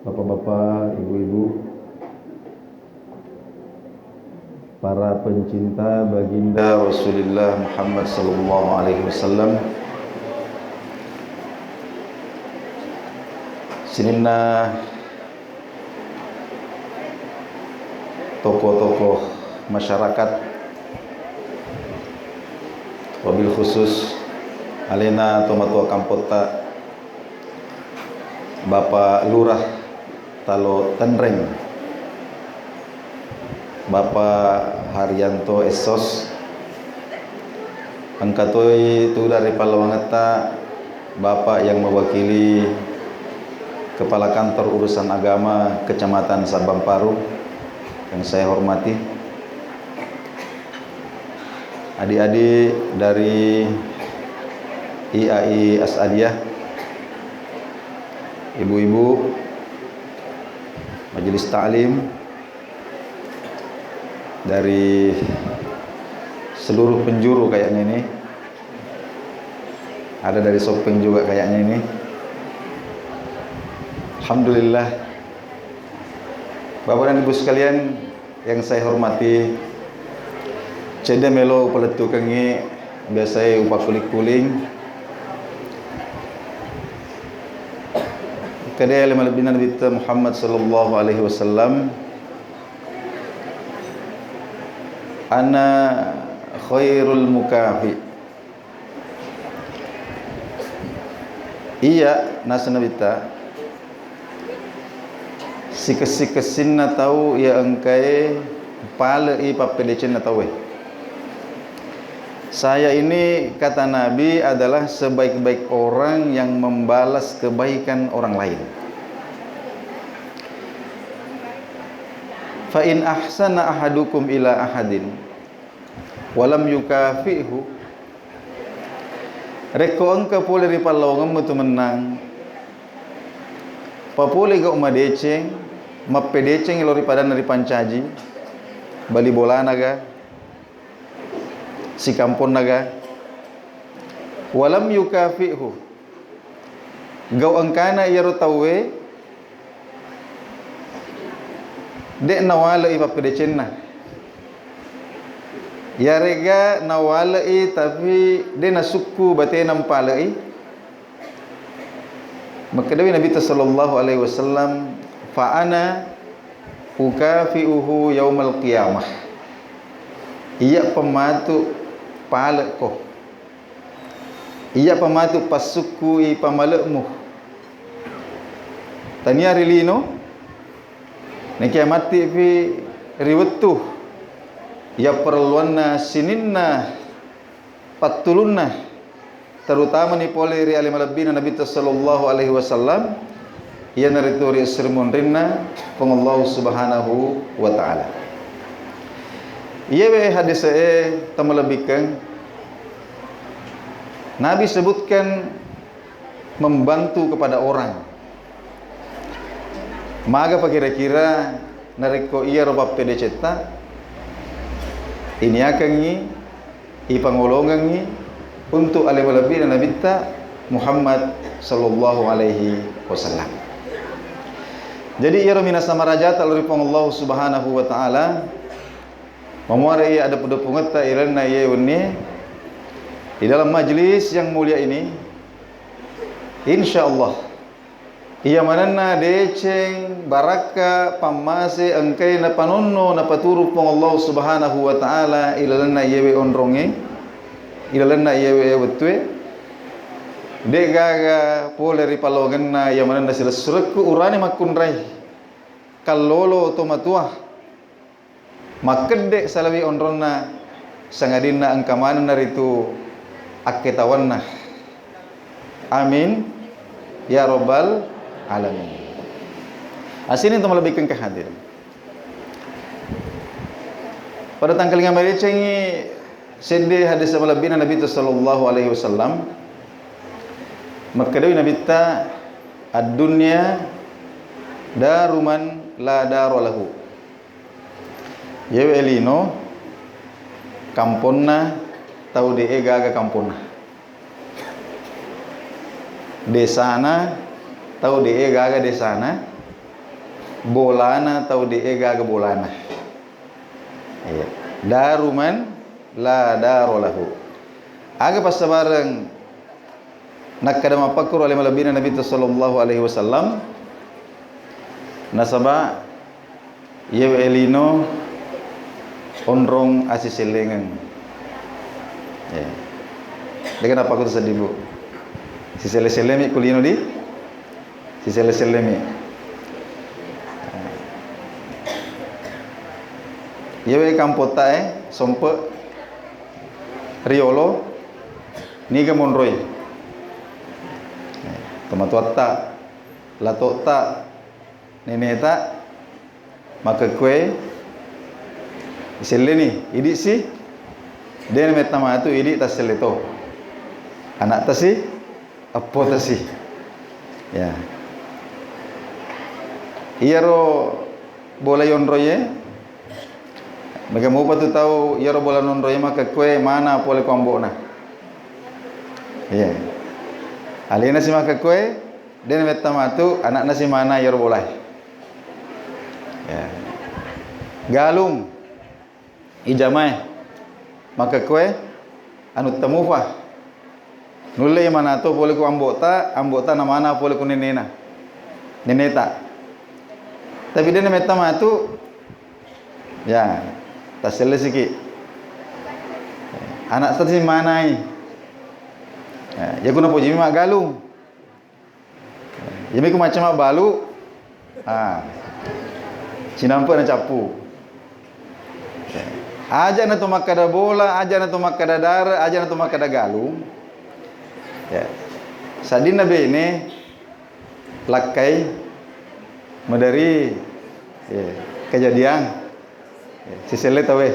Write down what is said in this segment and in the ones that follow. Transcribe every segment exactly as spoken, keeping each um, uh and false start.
Bapak-bapak, ibu-ibu, para pencinta baginda Rasulullah Muhammad sallallahu alaihi wasallam, sininna tokoh-tokoh masyarakat, wabil khusus alena tomatoa kampotta, Bapak Lurah Talo Tenreng, Bapak Haryanto Essos, engka toi tudang ri pallawangetta Bapak yang mewakili Kepala Kantor Urusan Agama Kecamatan Sabang Paru yang saya hormati, adik-adik dari I A I As'adiyah, ibu-ibu majelis taklim dari seluruh penjuru kayaknya ini. Ada dari Sopeng juga kayaknya ini. Alhamdulillah. Bapak dan Ibu sekalian yang saya hormati, cedde melo upalettukengngi, biasae upakkuling-kuling. Kede ale malebbina Nabitta Muhammad sallallahu alaihi wasallam, ana khairul mukafi. Iya, naseng Nabitta, sikessi-kessinna tau iya engkae pale'i pappedecenna tauwe. Saya ini, kata Nabi, adalah sebaik-baik orang yang membalas kebaikan orang lain. Fa in ahsana ahadukum ila ahadin walam yukafi'hu. Rekko engka pole ri pallawangengmu tu mennang, papole gau madeceng, mappedeceng lao ri padanna ripancaji, bali bolanaga, sikamponnaga, walam yukafi'hu, gau engkana iyaro tauwe, de' nawale'i pappedecenna. Yarega nawale'i, tapi de' nasukku batena mpale'i. Makkedawi Nabitta sallallahu alaihi wasallam, fa ana ukafi'uhu yaumal qiyamah. Iya pematu palekko. Iyapa matu passukkui pamale'mu. Tania ri lino, nakiya matti'pi ri wettu yapparelluanna sininna pattulunna, terutamani pole ri ale malebbina Nabitta sallallahu alaihi wasallam, iyanaritu ri esso ri monrinna Puang Allahu Subhanahu wa Ta'ala. Iyawe hadise e, tamalebbikkeng, Nabi sebutkan membantu kepada orang. Magapa kira-kira narekko iyaro pappedecetta iniakengngi, ipangolongengngi untuk ale malebbina Nabitta Muhammad sallallahu alaihi wasallam. Jadi, iyaro minasa marajata lao ri Puang Allahu Subhanahu wa Ta'ala, mamuare iya adeppu-deppungetta ilalenna iye wennie di dalam majlis yang mulia ini, insya Allah, iya manenna deceng, barakka, pammase engkae napanonno, napaturu Puang Allah Subhanahu wa Ta'ala ilalenna iyewe onrongnge, ilalenna iyewe wettue, de' gaga pole ri pallongenna iya manenna silessurekku urane makkunrai, kallolo to matua, makkedde salawi onronna, sangadinna engka manenna ritu akketawanna. Amin ya rabbal alamin. Asini to malebbikkeng kehadirin. Pada tangkalinga madecengngi sedde hadis malebbina Nabitta sallallahu alaihi wasallam, makkedawi Nabitta, ad-dunya daru man la dara lahu. Yewe lino kamponna tau de'e gaga kamponna. Desana tau de'e gaga desana. bolana tau de'e gaga bolana. Iya. Daru man la daro lahu. Aga passabareng nakkeda mappakkuro ale malebbina Nabitta sallallahu alaihi wasallam, nasaba iyewe lino onrong asisellengeng. Ya. Dega napakkutu seddi, Bu. Siselle-sellemi ku lino di siselle-sellemi. Iyewe kampottae sompe riolo niga monroi. Tomatoatta, latotta, neneta, makkekkue iselleni, idi' si, de' metta matu idi' tasselle to. Ana'ta si, eppota si. Ya. Iyaro bola yonroye, mega mupa tu tau iyaro bola nonroye makkekkue mana pole ko ambo'na. Iya. Alena si makkekkue, de' metta matu ana'na si mana iyaro bolae. Ya. Galung ijamae makkekkue anutta mufa. Nulle manato pole ku ambo'ta, ambo'ta namana pole ku nenena. Neneta. Tapi de' metta matu, ya, tasselle siki. Ana'ta si manai. Ya, ya kuna pojimi maggalung. Iyami ku macca mabbalu, ah, cinampe' na cappu. Aja' na to makkeda bola, aja' na to makkeda dare, aja' na to makkeda galung. Ya. Saddinna bene lakkai maderi, ya, kejadian. Siselle tauwe.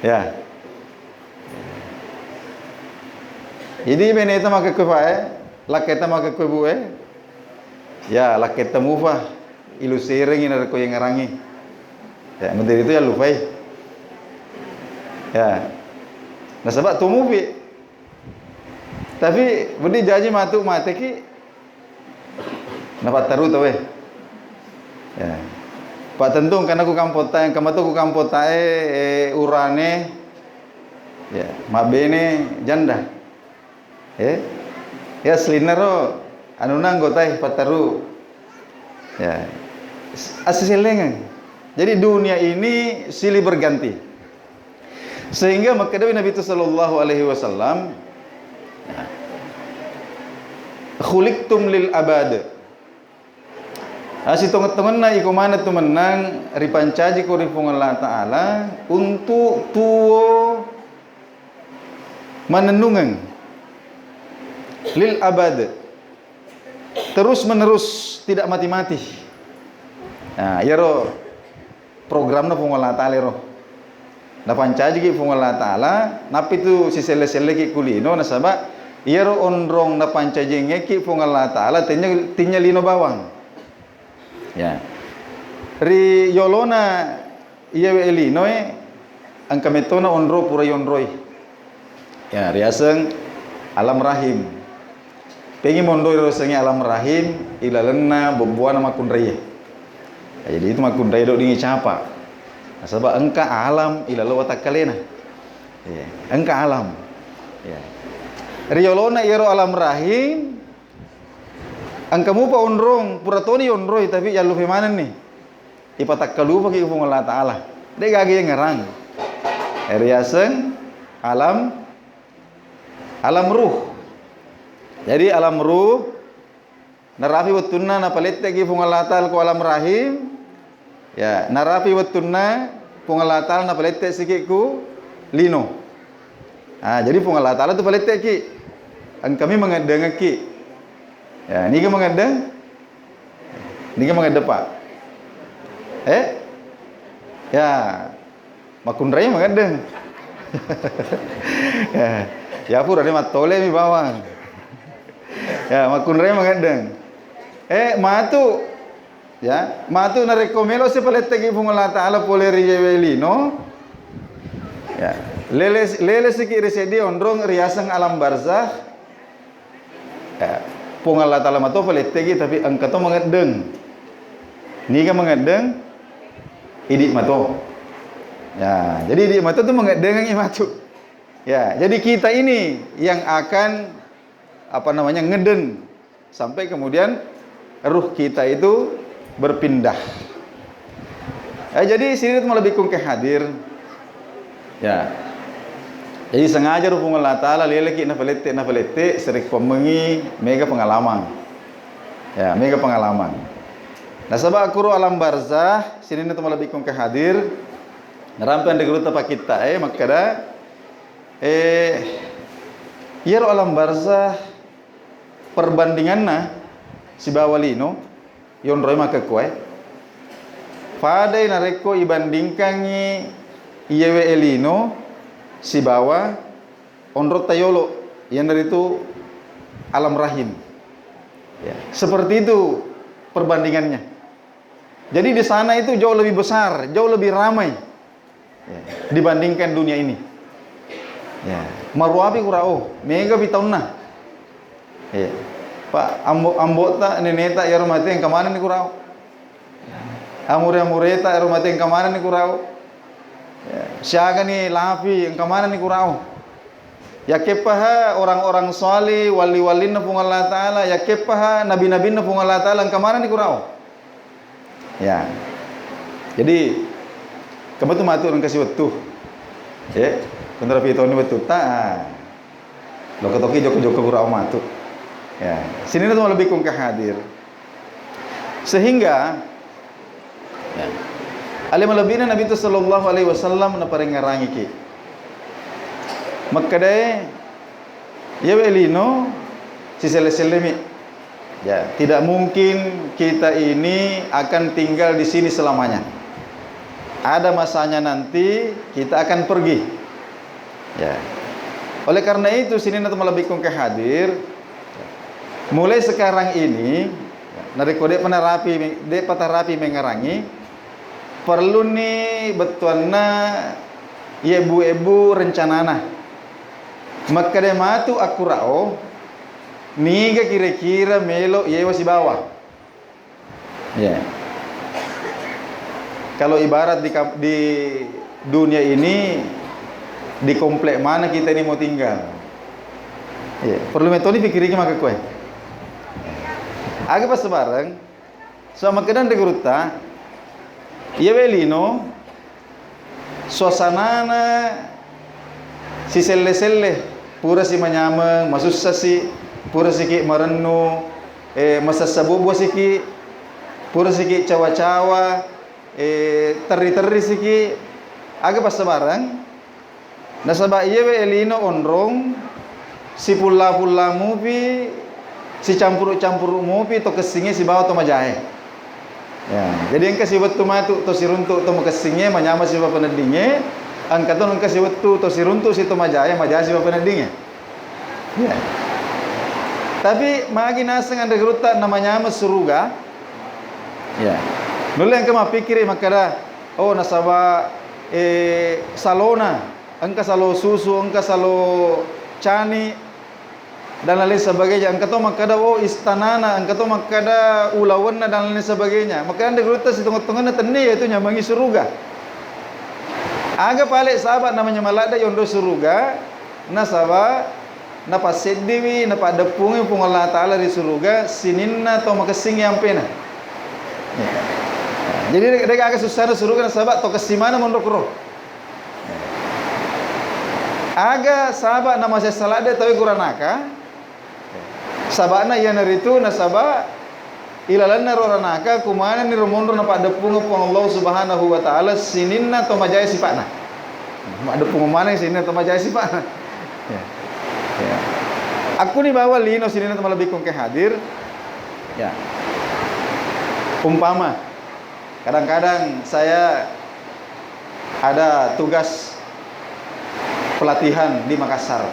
Ya. Jadi beneta makkekkue fae, lakketa makkekkue bue. Ya, lakketa mufa, iluserengi narekko yengerangi. Ya, menteri itu ya lupai. Ya. Nasaba to mufi. Tapi wedding jaji matu mateki, napatteru tauwe. Ya. Pak tentu engkana ku kampotta, engka matu ku kampottae, eh, urane, ya, mabbene janda. Eh? Ya, aslinna ro, anuna anggotae patteru. Ya. Assisellengeng. Jadi dunia ini silih berganti. Sehingga makkedai Nabi itu sallallahu alaihi wasallam, "Khuliqtum lil abad." Asitongeng-tongenna iko maneng tu mennang ripancaji ko ri Puang Allah Ta'ala untuk tuo manennungeng lil abad, terus menerus, tidak mati-mati. Nah, iyaro programna Puang Allah Ta'ala ro. Napancajiki Puang Allah Ta'ala, nappi tu siselle-selleki ku lino, nasaba iyaro onrong napancajingngeki Puang Allah Ta'ala, tennya, tennya lino bawang. Ya. Ri yolona iyawe linoe, engka metona onro pura yonroi. Ya, riaseng alam rahim. Pengi monroi riasengnge alam rahim, ilalenna bobboana makkunraie. Ya, jadi itu makkunrai do dingi capa. Nasaba engka alam ilalo watakkalena. Ya, engka alam. Ya. Riolona iyaro alam rahim, engka mupa onrong, pura toni onroi, tapi yallufe manenni. Ipatakkalupaki Puang Allah Ta'ala. De gaga yengngerang. Riaseng alam, alam ruh. Jadi alam ruh, narapi wettunna napaletteki Puang Allah Ta'ala ko alam rahim. Ya, narapi wettunna Puang Allah Ta'ala napalette siki ku lino. Ah, jadi Puang Allah Ta'ala tu paletteki. Engkami mangeddengekki. Ya, niga mangeddeng? Niga mangeddeng, Pak? Eh? Ya, makkunrai mangeddeng. Ya, ya pura de mattole mi bawang. Ya, makkunrai mangeddeng. Eh, matu. Ya, matu narekko melo si paletteki Puang Allah Ta'ala pole ri yewe lino. Ya, lele, lele siki ri seddi onrong riaseng alam barzakh. Eh, Puang Allah Ta'ala mato paletteki, tapi engka to mangeddeng. Niga mangeddeng? Idi mato. Ya, jadi idi mato tu mangeddengengngi matu. Ya, jadi kita ini yang akan, apa namanya, ngeden sampai kemudian ruh kita itu berpindah. Eh, jadi sini tu malebbi kungke hadir. Ya. Jadi sengaja ro Puang Allah Ta'ala leleki nafalette, nafalette, serekkuammengngi mega pengalaman. Ya, mega pengalaman. Nasaba kuro alam barzah, sininna tu malebbi kungke hadir, narampe anre gurutta pakitta, eh, makkeda, eh, iyaro alam barzah perbandinganna sibawa lino, yonroi makkekkuae. Padai narekko ibandingkangngi iyewe lino sibawa onrotta yolo, iyanaritu alam rahim. Ya, seperti itu perbandingannya. Jadi di sana itu jauh lebih besar, jauh lebih ramai, ya, dibandingkan dunia ini. Ya, maruapi kurao, mega pi taunna. Ya. Pak, ambo-, ambota, neneta, iyaro mate engka manenni kurao. Amure-amureta, iyaro mate engka manenni kurao. Ya. Siagani lapi, engka manenni kurao. Yakkeppaha orang-orang shalih, wali-walinna Puang Allah Ta'ala, yakkeppaha nabi-nabinna Puang Allah Ta'ala, engka manenni kurao. Ya. Jadi, kematu matu engka si wettu. Ya, kontra pitoni wettu ta. Lokka tokki jokka-jokka kurao matu. Ya, sininna tu malebbi kungke hadir. Sehingga, ya, ale malebbina Nabi tu sallallahu alaihi wasallam naparengngerangiki. Makkedae, iyawe lino siselle-sellemi. Ya, tidak mungkin kita ini akan tinggal di sini selamanya. Ada masanya nanti kita akan pergi. Ya. Oleh karena itu, sininna tu malebbi kungke hadir, mulai sekarang ini, narekko de'pa narapi, de'pa tarapi mengngerangi, perluni bettuanna iye bu-, ebbu rencanana. Makkeda matu akkurao, niga kira-kira melo yewa sibawa. Ya. Kalau ibarat di kam-, di dunia ini, di komplek mana kita ini mau tinggal? Ya, perlu metoni pikiriki makkekkuae. Aga passebareng, so makkedan ri gurutta, iyawe lino, suasanana siselle-selle, purasi manyameng, masussasi, purasiki marennu, eh, masessa bobosiki, purasiki cawa-cawa, eh, terri-terrisiki, aga passebareng. Nasaba iyawe lino onrong, sipulla-pulla mupi, sicampuru-campuru mupi to kessingnge sibawa to majae. Ya, jadi engka siwettu matu to siruntu to makessingnge manyama sibawa peneddingnge, engka to engka siwettu to siruntu si to majae, majae sibawa peneddingnge. Ya. Tapi magi naseng anre gurutta namanyama suruga? Ya. Nulle engka mappikkiri makkeda, oh, nasaba, eh, salona, engka salo susu, engka salo cani, dan lain sebagainya. Engka to makkeda, oh, istanana, engka to makkeda ulawenna, dan lain sebagainya. Makkeda anre gurutta sitongeng-tongenna tennia, yaitu nyamengngi suruga. Aga pale saba namanyama ladde yonro suruga, nasaba napasseddiwi, napaddeppungi Puang Allah Ta'ala ri suruga sininna to makessingnge ampena. Jadi, de-, degaga sussana suruga nasaba to kessi maneng monro kuro. Aga saba namasessa ladde tauwe kuranaka? Saba'na iyanaritu nasaba ilalenna ro ranaka kumanenni ro monro napaddeppungeng Puang Allah Subhanahu wa Ta'ala sininna to majae sipa'na. Maddeppungeng maneng sininna to majae sipa'na. Ya. Ya. Akkuni bawang lino sininna to malebbi kongke hadir. Ya. Umpama, kadang-kadang saya ada tugas pelatihan di Makassar.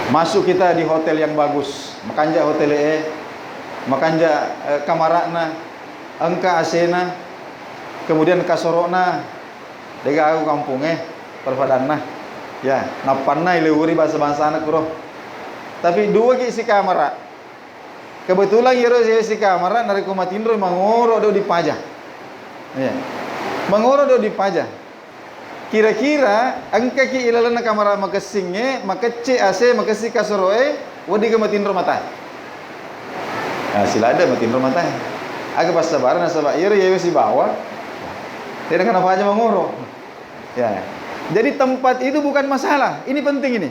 Masuk kita di hotel yang bagus, makanja hotel e, makanja, eh, kamara'na, engka A C-na, kemudian kasoro'na, degaga kampongnge, pada-padanna. Ya, nappanna ilewuri bangsa-bangsana kuro. Tapi duaki si kamara. Kebetulan iyaro sikamara narekko matinro mangoro do dipaja. Iya. Mangoro do dipaja. Kira-kira engkaki ilalenna kamara makessingnge, makecce A C, makessi kasoroe, wedding matinro matae. Nah, siladde matinro matae. Aga passabareng nasaba iyaro yewe sibawa. Tena kana paja mangoro. Ya. Jadi tempat itu bukan masalah. Ini penting ini.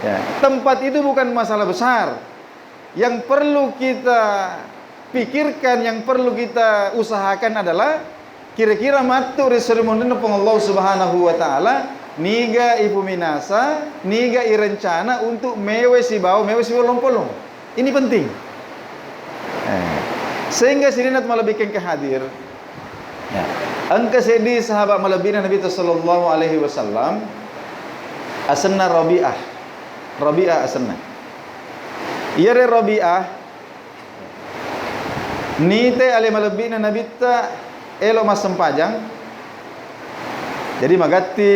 Ya, tempat itu bukan masalah besar. Yang perlu kita pikirkan, yang perlu kita usahakan adalah kira-kira mattu ri sorimunrinna Puang Allah Subhanahu wa Ta'ala, niga ipuminasa, niga irencana untuk mewe sibawa, mewe sibawa lompolong. Ini penting. Eh, sehingga sininna malebbikeng ke hadir. Ya. Engka seddi sahabat malebbina Nabi sallallahu alaihi wasallam, asenna Rabi'ah. Rabi'ah asenna. Iyare Rabi'ah nite ale malebbina Nabitta elo massempajang. Jadi magatti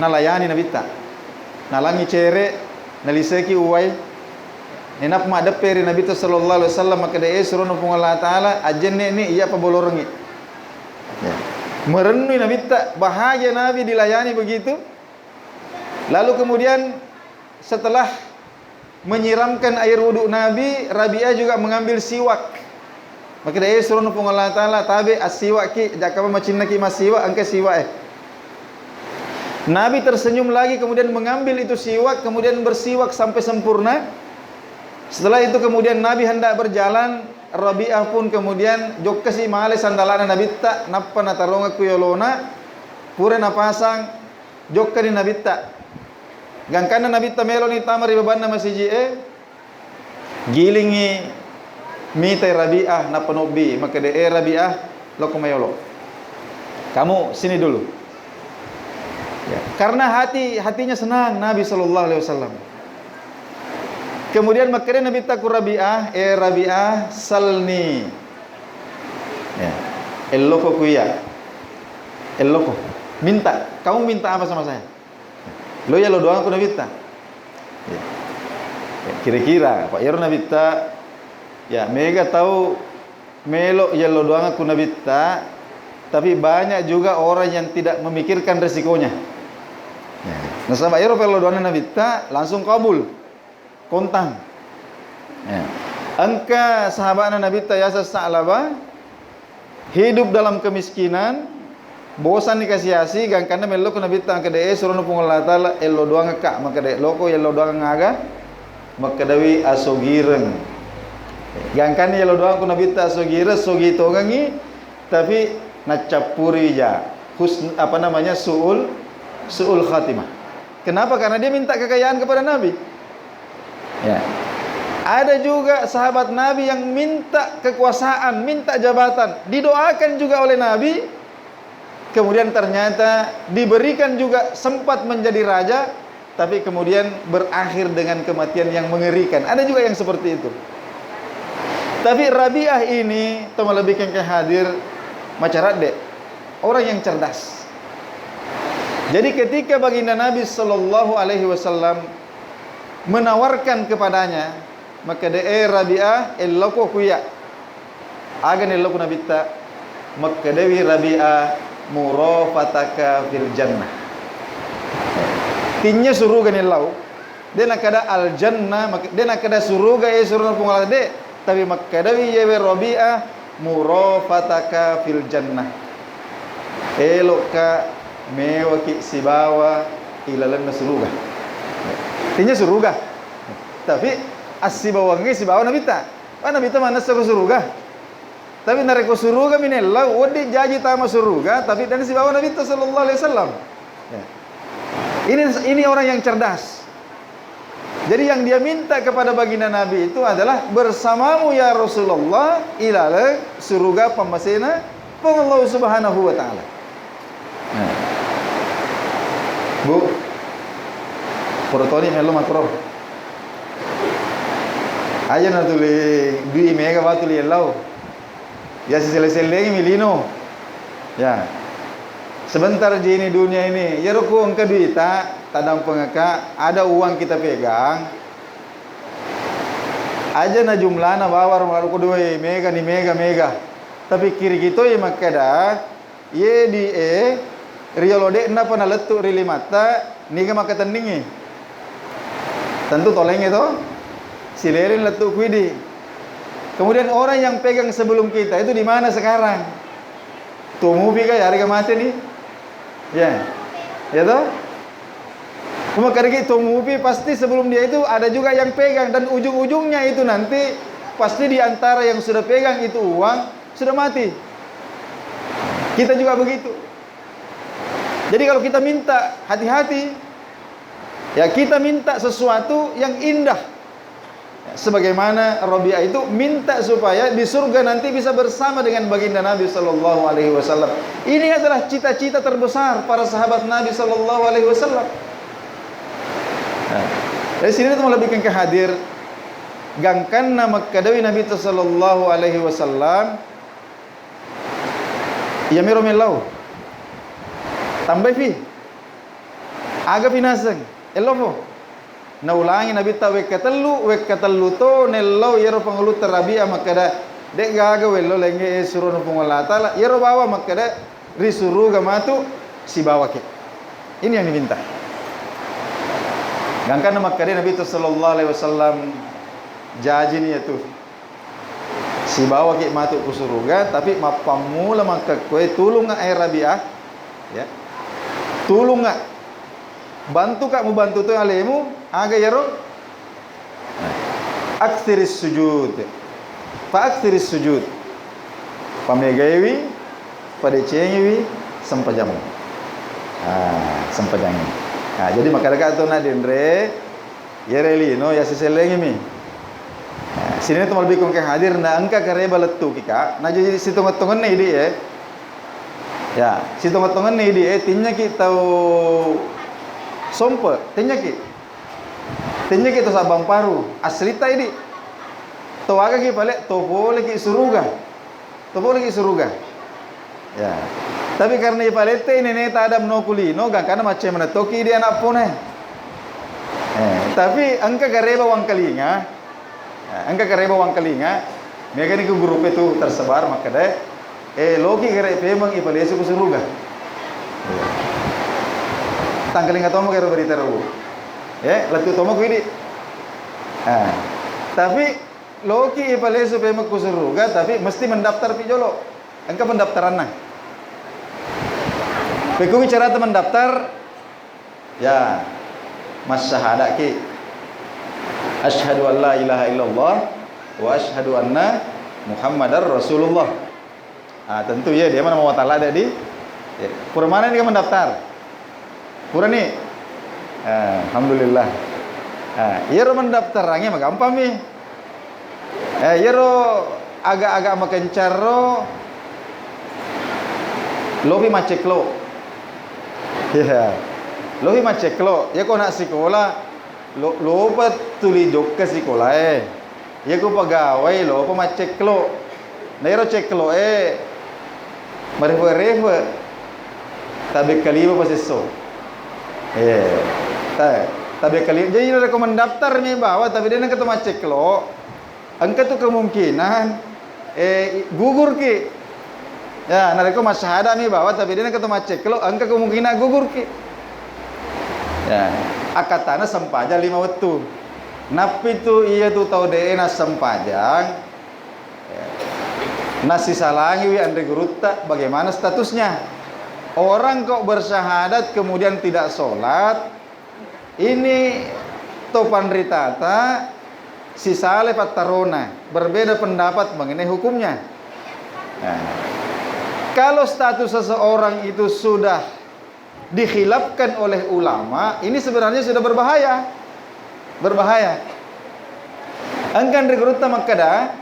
nalayani Nabitta. Nalangi cere, naliseki uwai. Nenappa maddeppe ri Nabitta sallallahu alaihi wasallam makkeda, "Eh, surona Puang Allah Ta'ala, ajjenne ni iya pabolorengi." Ya. Merennui Nabitta, bahagia Nabi dilayani begitu. Lalu kemudian setelah menyiramkan air wudhu Nabi, Rabi'ah juga mengambil siwak. Makkeda, "Eh, surona Puang Allah Ta'ala, tabe assiwakki, jakkapa macinnaki massiwak, engka siwak eh." Nabi tersenyum lagi, kemudian mengambil itu siwak, kemudian bersiwak sampai sempurna. Setelah itu kemudian Nabi hendak berjalan, Rabi'ah pun kemudian jokkasi male sandalana Nabitta, nappa natarongeng ku yolona, pura napasang, jokkani Nabitta. Gangkanna Nabitta meloni tama ri babanna masiji'e, gilingngi mitai Rabi'ah, nappa nobbi, makkeda, "Eh, Rabi'ah, lokko mayolo. Kamu sini dulu." Ya, karena hati, hatinya senang Nabi sallallahu alaihi wasallam. Kemudian makkeda Nabitta ku Rabi'ah, "Eh, Rabi'ah, salni." Ya. Elloko ku iya. Elloko. Minta. Kamu minta apa sama saya? Lo yello doang ku Nabitta. Ya. Ya, kira-kira, Pak, iyaro Nabitta, ya, mega tau melo yello doang ku Nabitta, tapi banyak juga orang yang tidak memikirkan resikonya. Ya. Nasaba iyaro pello doanna Nabitta langsung kabul. Kontang. Ya. Engka sahabatna Nabitta yaseng Sa'labah, hidup dalam kemiskinan, bosanni kasi-asi, gangkanna mello ku Nabitta, makkeda, "Eh, surona Puang Allah Ta'ala, ello doangekka." Makkeda, "Loko yello doang aga?" Makkedawi, "Asogireng." Gangkanna yello doang ku Nabitta asogireng, sogi tongengi, tapi naccappuri ja husn-, apa namanya, su'ul, su'ul khatimah. Kenapa? Karena dia minta kekayaan kepada Nabi. Ya. Ada juga sahabat Nabi yang minta kekuasaan, minta jabatan, didoakan juga oleh Nabi, kemudian ternyata diberikan juga, sempat menjadi raja, tapi kemudian berakhir dengan kematian yang mengerikan. Ada juga yang seperti itu. Tapi Rabi'ah ini, to malebbi engka hadir, macaradde, orang yang cerdas. Jadi ketika Baginda Nabi sallallahu alaihi wasallam menawarkan kepadanya, makkeda, "Eh, Rabi'ah, elloko ku iya." Aga naello ku Nabitta? Makkedawi Rabi'ah, "Murafataka fil jannah." Tinnya suruga naellau. De nakkeda al jannah, mak-, de nakkeda suruga, eh, suruna Puang Allah, de. Tapi makkedawi yewe Rabi'ah, "Murafataka fil jannah." Elokka mewaki sibawa ilalenna suruga. Tinnya suruga. Tapi assibawangnge sibawa Nabitta. Wah, Nabitta manessa ko suruga. Tapi narekko suruga mi naellau, wedding jaji tama suruga, tapi dena sibawa Nabitta sallallahu alaihi wasallam. Ya. Ini, ini orang yang cerdas. Jadi yang dia minta kepada baginda Nabi itu adalah, "Bersamamu ya Rasulullah ilaleng suruga pammasena Puang Allah Subhanahu wa Ta'ala." Nah. Bu, pura toni mello makkoro. Aja natuli dui mega batuli ellau. Ya siselle-sellengi mi lino. Ya. Sebentar ji ini dunia ini. Iyaro ku engka duita, tadampengekka, ada uang kita pegang. Aja na jumlana bawang maruko dua, mega ni, mega, mega. Tapi kiri kitoi makkeda, ye di e, riolo de'na pa nalettu ri limatta, niga makkatenningi. Tentu tolengnge to, sileleng lettu kuidi. Kemudian orang yang pegang sebelum kita itu di mana sekarang? Tuo mupi ka, yarega mate ni? Ya. Ya toh? Cuma karena tuo mupi, pasti sebelum dia itu ada juga yang pegang, dan ujung-ujungnya itu nanti pasti di antara yang sudah pegang itu uang sudah mati. Kita juga begitu. Jadi kalau kita minta, hati-hati. Ya, kita minta sesuatu yang indah. Ya, sebagaimana Rabi'ah itu minta supaya di surga nanti bisa bersama dengan baginda Nabi Shallallahu Alaihi Wasallam. Ini adalah cita-cita terbesar para sahabat Nabi Shallallahu Alaihi Wasallam. Nah, dari sini itu lebih ke hadir. Gangkanna makkedai Nabi Shallallahu Alaihi Wasallam, iya mero mellau. Tambai fi. Aga fi naseng, ello fo. Naulangi Nabitta wekka tellu, wekka tellu to nellau iyaro pangulutta Rabi'ah makkeda, de'gaga wello laingnge e surono Puang Allah Ta'ala, iyaro bawang makkeda ri suruga matu sibawaki. Ini yang diminta. Gangkanna makkeda Nabitta sallallahu alaihi wasallam, jajini iyatu. Sibawaki matu ku suruga, tapi mappammula makkekkoe, tulungnga e Rabi'ah, ya. Tulungnga. Bantuka mubantu toi alemu, aga iyaro? Aktsiris sujud. Fa aktsiris sujud. Pamegaiwi, padecengiwi sempajammu. Ah, sempajangngi. Ah, jadi makkedaka to na denre, iyaro lino ya sisellengi mi. Nah, sininna to malebbi kongke hadir, na engka kareba lettuki ka, na jadi sitongeng-tongenna idi e. Ya, sitongeng-tongenna idi e, tinyaki tau sompe, tinyaki. Tinyaki to sabbang paru, aslita idi. To agaki pale, to poleki suruga. To poleki suruga. Ya. Tapi karena ipalette nene ta Adam no kulino, gangkana macce menettoki di anak pone. Eh, tapi engka gareba wangkalinga. Eh, engka gareba wangkalinga. Mega ni ku grup itu tersebar makkeda, eh, loki gare pemeng ipalesu ku suruga. Ya. Tangkalinga tomo kero berita ro. Eh, lettu tomo ku idi. Eh, tapi loki ipalesu pemeng ku suruga, tapi mesti mendaftar pi jolo. Engka pendaftaranna. Pekkugi carata mendaftar? Ya, massahadaki. Asyhadu an la ilaha illallah wa asyhadu anna Muhammadar Rasulullah. Ah, tentu ya, dia mana mau talade di. Ya. Pura mana ini mendaftar? Purani? Eh, alhamdulillah. Eh, iyaro mendaftarangnge magampang mi. Eh, iyaro aga-aga makencarro lopi macceklo. Iya. Lopi macceklo. Iya ko anak sikola, lo-, lopa tuli jokka sikolae. Iya ku pegawai lopa macceklo. Na ero ceklo e marefe-refe. Tabe kalima pasesso. Eh, ta-, tabe kalima. Jadi narekko mendaftar mi bawa, tapi de nengka to macceklo, engka tu kemungkinan, eh, gugurki. Ya, narekko massahada mi bawa, tapi de nengka to macceklo, engka kemungkinan gugurki. Ya, akatana sempajang lima wettu. Nappi tu iya tu tau de na sempajang, ya. Nasisalangiwi anre gurutta, bagaimana statusnya? Orang kok bersyahadat kemudian tidak sholat, ini to panritata sisale pattarona, berbeda pendapat mengenai hukumnya. Nah, kalau status seseorang itu sudah dikhilafkan oleh ulama, ini sebenarnya sudah berbahaya. Berbahaya. Engka anre gurutta makkeda,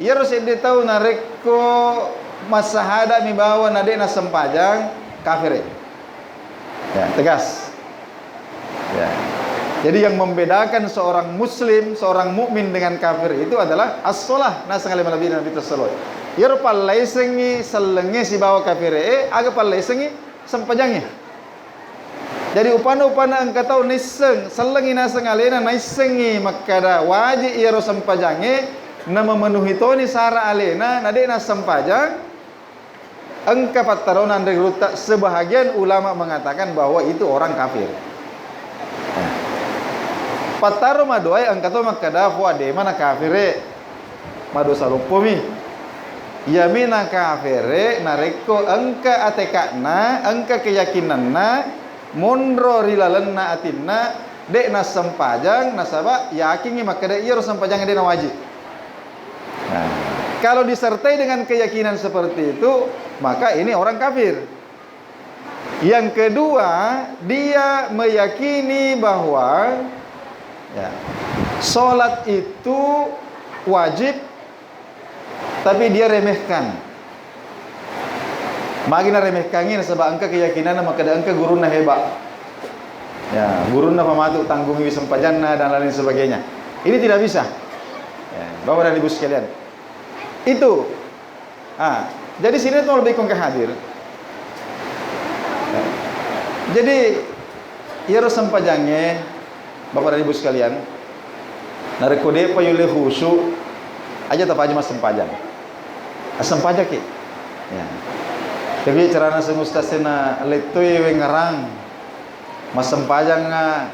iyaro sedde tau narekko massahada mi bawa na de nassempajang, kafir. Ya, tegas. Ya. Jadi yang membedakan seorang muslim, seorang mukmin dengan kafir itu adalah as-shalah, naseng ale malebbi Nabi sallallahu alaihi wasallam. Iyaro pallaisengngi sellengnge sibawa kafir e, aga pallaisengngi sempajangnge. Jadi, upana-upana engka tau naisseng, sellengngi naseng alena, naissengngi makkada wajib iyaro sempajangnge, na memenuhi toni syarat alena, na de' nassempajang, engka pattarona anre gurutta, sebahagian ulama mengatakan bahwa itu orang kafir. Pattaro madoae engka to makkada, "Fua, de' mana kafire, madosa loppomi." Iyami nakafere narekko engka ateka'na, engka keyakinanna, monro ri lalenna atinna, de' nassempajang, nasaba yakingngi makkeda iyaro sempajangnge de' nawajib. Nah, kalau disertai dengan keyakinan seperti itu, maka ini orang kafir. Yang kedua, dia meyakini bahwa, ya, sholat itu wajib, tapi dia remehkan. Magi naremehkangngi, nasaba engka keyakinanna makkeda engka gurunna hebat. Ya, gurunna pamatu tanggungi sempajanna dan lain sebagainya. Ini tidak bisa. Ya, Bapak dan Ibu sekalian. Itu. Ah, jadi sini tuh lebih ke hadir. Ya. Jadi, iyaro sempajangnge, Bapak dan Ibu sekalian, narekko de'pa yulle khusyuk, aja tapaja massempajang. Assempajaki. Ya. Tapi carana seng ustaz sena lettoi wengngerang, massempajang, ah,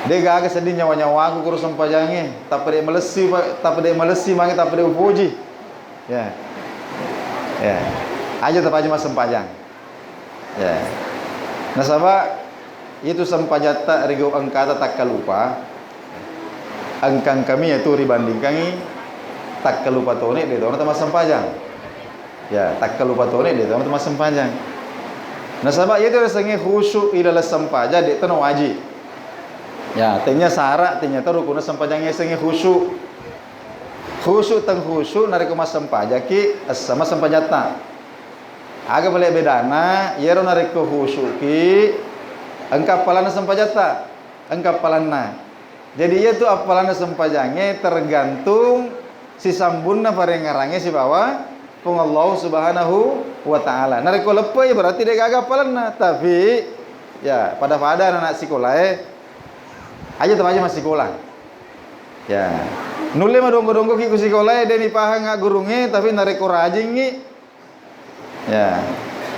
de' gaga sedding nyawa-nyawaku kuro sempajangnge, tappa de' malessi, Pak, tappa de' malessi mange, tappa de' upoji. Ya. Ya. Aja tapaja massempajang. Ya. Nasaba, itu sempajatta rigau engkata takkalupa, engka-engkami itu ribandingkangi takkalupa toni, de' tona tamassempajang. Ya, takkalupa toni, de' tona tamassempajang. Nasaba, itu riasengnge khusyuk ilaleng sempajang, de' tona wajib. Ya, tennia syarat, tennia to rukunna sempajang yasengnge khusyuk. Khusyuk teng khusyuk, narekko massempajaki, essama sempajatta. Aga pale bedana, iyaro narekko khusyukki, engka appalanna sempajatta, engka appalanna. Jadi, iyatu appalanna sempajangnge tergantung sisambunna parengngerangnge sibawa Puang Allah Subhanahu wa Ta'ala. Narekko leppoi, berarti de' gaga appalanna. Tapi, ya, pada-pada anak-anak sikolae, aja tapaja massikola. Ya. Nulle madonggo-donggoki ku sikolae, de' nipahang gurungnge, tapi narekko rajingngi, ya.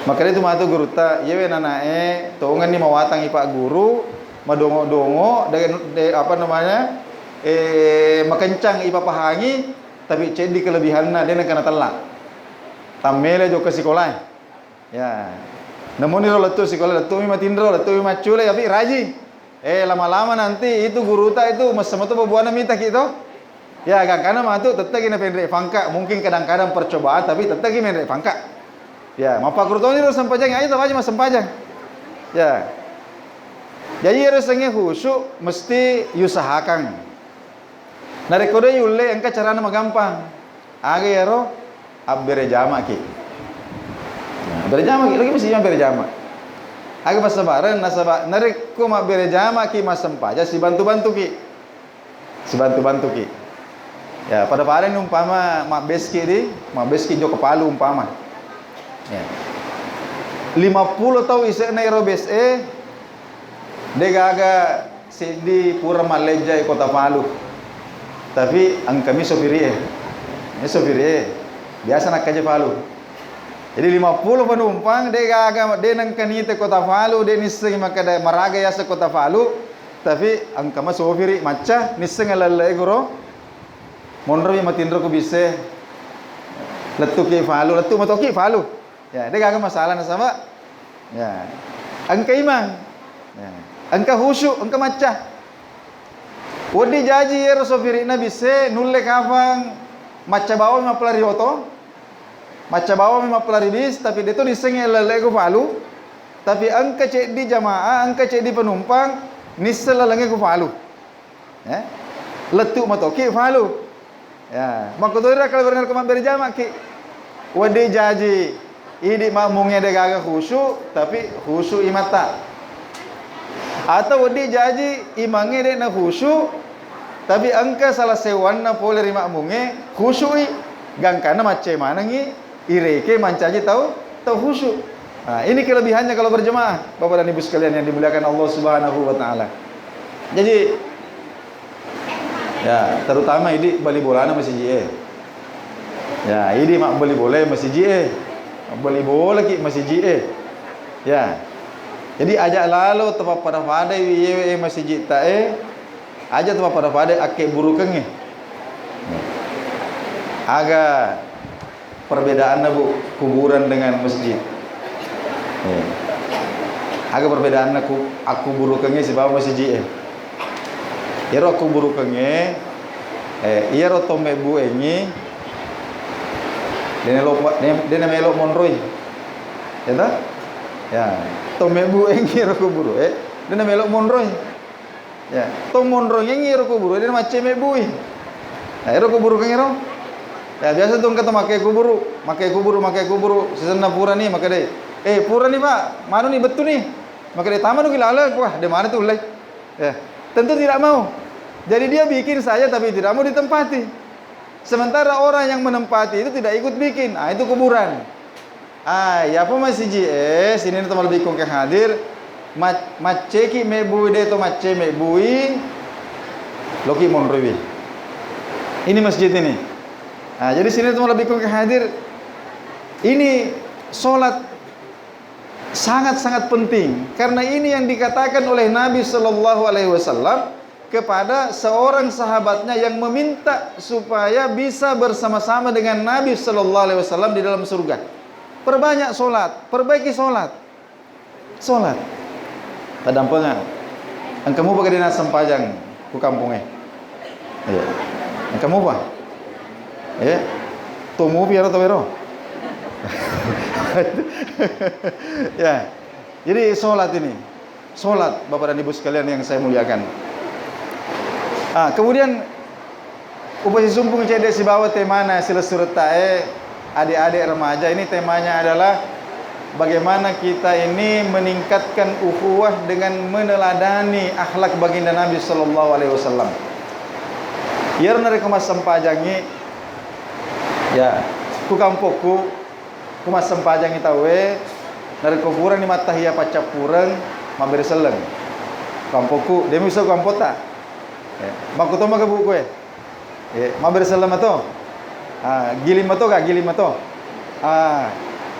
Makkeda itu matu gurutta, iyawe nanae, tongenni mawatangngi Pak Guru, madongo-dongo, de-, de-, apa namanya, eh, makencang ipapahangi, tapi ceddi kelebihanna, de' nengka natella. Tammele jokka sikolae. Ya. Namuniro lettu sikola, lettumi matinro, lettumi maccule, tapi rajing. Eh, lama-lama nanti itu guruta itu messeng meto buana mitaki to. Ya, gangkana matu tetteki napenre pangka, mungkin kadang-kadang percobaan, tapi tetteki menre pangka. Ya, mappakkuro toniro sempajang, ayo tapaja massempajang. Ya. Jadi, ero sengnge khusyuk mesti diusahakan. Narekko de' yulle, engka carana magampang. Aga iyaro? Abbere jamaki. Nah, abbere jamaki, lagi mesti abbere jama. Aga passabareng, nasaba narekko mabbere jamaki massempajang, sibantu-bantuki. Sibantu-bantuki. Ya, pada-pada ni umpama mabbeski di, mabbeski jokka Palu umpama. Ya. Lima pulo tau ise'na ero bes e, de' gaga seddi pura mallejja e kota Palu. Tapi engkami sopiri e. Ini sopiri e. Biasa nakkaja Palu. Jadi lima pulo penumpang, de' gaga, de' nengka nite kota Palu, de' nissengi makkeda maraga yaseng kota Palu, tapi engkama sopiri macca, nisseng lelle e guru. Monromi matinro ku bisse. Lettuki Palu, lettu matoki Palu. Ya, de' gaga masalah nasaba. Ya. Engka imang. Ya. Engka khusyuk, engka macca. Wedding jaji ero sopiri'na bisse nulle kapang macca bawang mappalari oto. Macca bawang mappalari bis, tapi de' to nissengngi lelle ku Palu. Tapi engka ceddi jamaah, engka ceddi penumpang nisseng lalengnge ku Palu. Eh? Lettu matoki Palu. Ya, makkutoi rakkala berenna ko mabbere jamaki. Wedding jaji idi makmungnge de' gaga khusyuk, tapi khusyuk imatta. Atau wedding jaji imangnge de' na khusyuk, tapi engka salah sewanna pole ri makmungnge khusyuk i, gangkana macca manengngi ireke mancaji tau, tau khusyuk. Nah, ini kelebihannya kalau berjemaah, Bapak dan Ibu sekalian yang dimuliakan Allah Subhanahu wa Ta'ala. Jadi, ya, terutama idi bali bolana masiji e. Ya, idi mabbali bola masiji e. Mabbali bola ki masiji e. Ya. Jadi, aja lalo tepappada-padai wiyewe masiji ta e. Aja tepappada-padai akkebburukengnge. Aga perbedaanna, Bu, kuburan dengan masjid? Eh. Aga perbedaanna ku-, akkuburukengnge sibawa masiji e? Iyaro akkuburukengnge, eh, iyaro to mebbuengngi, dena lo-, de-, dena melo monroi. Ya ta? Ya. To mebbuengngi ro kuburu e, dena melo monroi. Ya, to monrongengngi ero kuburu, de macce mebbui. Nah, ero kuburu kan ero. Ya, biasa tu engka to makke kuburu, makke kuburu, makke kuburu, sisenna purani, makkeda, "Eh, purani, Pak, manuni bettuni." Makkeda, "Tamanu ki laleng." Wah, de mana tu ullai. Ya, tentu tidak mau. Jadi dia bikin saja tapi tidak mau ditempati. Sementara orang yang menempati itu tidak ikut bikin. Ah, itu kuburan. Ah, iyapa masiji e, sininna to malebbiku engka hadir, mac-, macceki mebbui de to macce mebbui, loki monroiwi. Ini masjid ini. Ah, jadi sininna to malebbiku engka hadir, ini sholat sangat-sangat penting karena ini yang dikatakan oleh Nabi Shallallahu Alaihi Wasallam kepada seorang sahabatnya yang meminta supaya bisa bersama-sama dengan Nabi Shallallahu Alaihi Wasallam di dalam surga. Perbanyak sholat, perbaiki sholat. Sholat. Tadampenga. Engka mupa gede nasempajang ku kampunge. Iya. Engka mupa. Iya. Tumu piaro tawero. Ya. Jadi sholat ini. Sholat, Bapak dan Ibu sekalian yang saya muliakan. Ah, kemudian, upasisumpung cedde sibawa temana silessuretta e, adik-adik remaja, ini temanya adalah bagaimana kita ini meningkatkan ukhuwah dengan meneladani akhlak baginda Nabi Shallallahu Alaihi Wasallam. Iyaro narekko massempajangngi, ya, ku kampokku, Ku massempajangngi tauwe, narekko purani mattahiya paccappureng, mabbere selleng. Kampokku, de muiso kampotta. Eh, makkuto maka buku e. Eh, mabbere selleng mato. Ah, giling mato ga, giling mato. Ah,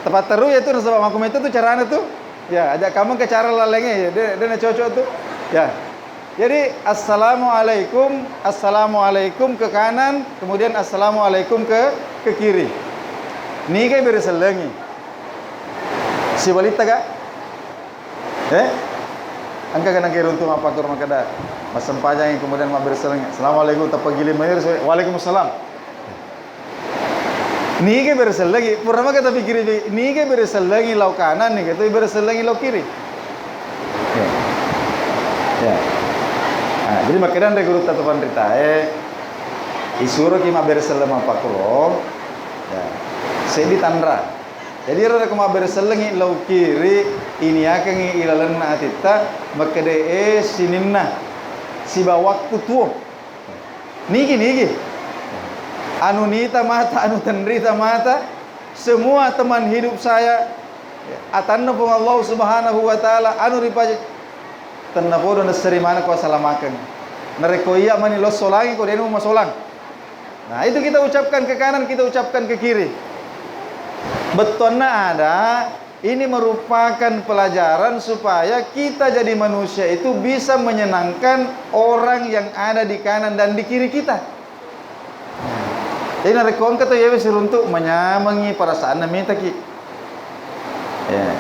tepat teru ya tu nasaba makku meto tu carana tu. Ya, aja kamu ke cara lalenge, ya, de, de na cocok tu. Ya. Jadi, "Assalamualaikum, assalamualaikum" ke kanan, kemudian "Assalamualaikum" ke, ke kiri. Niga bere sellengi? Sibalitta ga? Eh? Engka ga nangke runtu mappatur makkeda, massempajangi kemudian mabbere sellengi. "Assalamualaikum", tappa giling mair, "Waalaikumsalam". Niga bere sellengi, pura maka tapikiri, niga bere sellengi lao kanan, niga tu bere sellengi lao kiri. Ya. Ya. Nah, jadi makkedan re guru tatu panritae, isuroki mabbere selleng mappakuro, ya, seddi tanra. Jadi ero rekko mabbere sellengi lao kiri, iniakengi ilalenna atitta, makkeda e sininna sibawa waktu tuo. Nigi, nigi. Anu nita mata, anu tenrita mata, semua teman hidup saya, atanna Puang Allah Subhanahu wa Ta'ala, anu ripaja-, tennapodo nesseri maneng ko asalamakeng. Narekko iya mani lo solangi ko denu masolang. Nah, itu kita ucapkan ke kanan, kita ucapkan ke kiri. Bettuanna ada, ini merupakan pelajaran supaya kita jadi manusia itu bisa menyenangkan orang yang ada di kanan dan di kiri kita. Jadi narekko engka to yewe siruntu, manyamengi perasaanna mitaki. Ya.